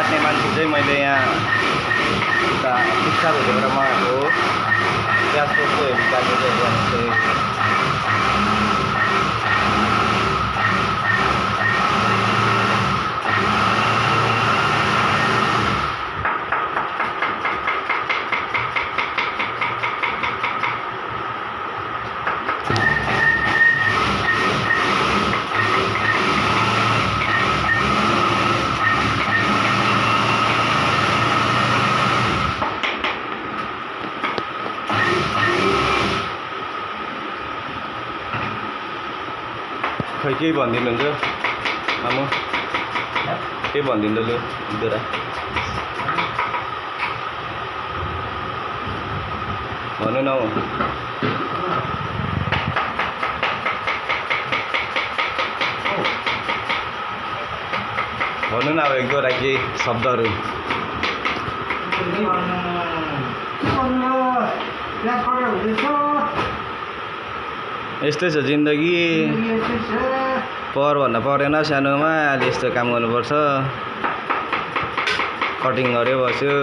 काट्ने मान्छे चाहिँ मैले यहाँ उता शिक्षा भेटेर मगाएको हो। प्याज कस्तो हेर्नु काटेको खै केही भनिदिनुहुन्छ आमा केही भनिदिनु लु दिएर भन्नु न हौ भन्नु न अब एक दुईवटा केही शब्दहरू यस्तै छ जिन्दगी पर भन्न परेन सानोमा अहिले यस्तो काम गर्नुपर्छ कटिङ गर्यो बस्यो